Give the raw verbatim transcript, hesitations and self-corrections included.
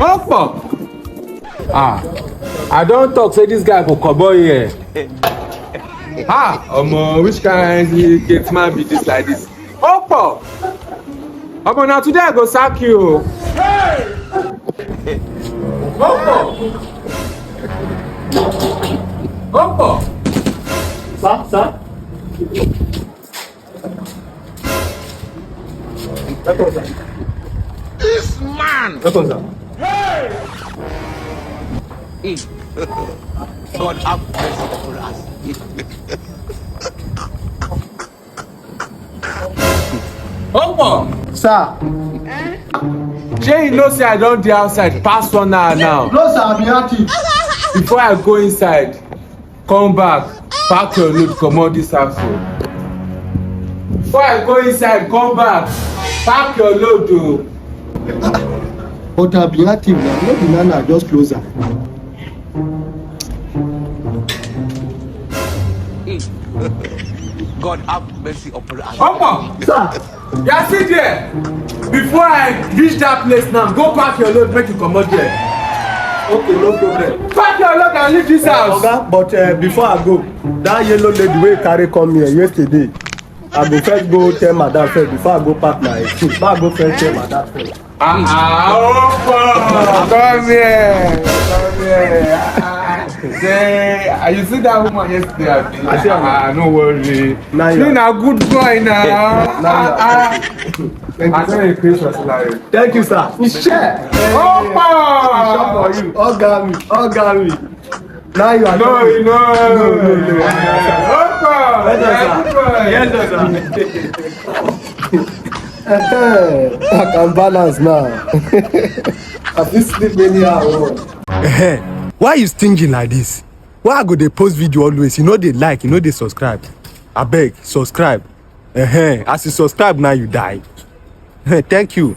Opo! Ah, I don talk say this guy go comot here. Ah, omo, which kind gate man be this like this? Opo! Omo, na today I go sack you o. Opo! Opo! Sir, sir. This man! Welcome, sir. Hey! God have mercy upon us. Opo! Sir. Shey you know say I don dey outside pass one hour now? No, sir, I be active. Before I go inside, come back, pack your load, comot this house o. Before I go inside, come back, pack your load o. But I be active now, no be now, now, just close am. God have mercy upon us. Omo! Sir! You are still there. Before I reach that place now, go pack your load, make you comot there. Okay, no problem. Pack your load and leave this house. Oga, but uh, before I go, that yellow lady wey carry come here yesterday, I go first go tell madam first before I go pack my things. Make I go first tell madam first. Ah, ah, Opo, come here, come here. Ah, ah. Say, ah, you see that woman yesterday, abi? I see her. Ah, no worry. Now you. Me na good boy now. Now you. Ah, ah. Thank you, sir. Thank you, sir. Share. Opo! Shop for you. Oga mi, oga mi. Now you are. No, talking. No, no, no, no. Opo! Yes, sir. Yes, sir. I can balance now. I fit sleep anyhow. Ehen. Why you stingy like this? Why I go dey post video always? You no dey like, you no dey subscribe. Abeg, subscribe. Ehen. As you subscribe now, you die. Thank you.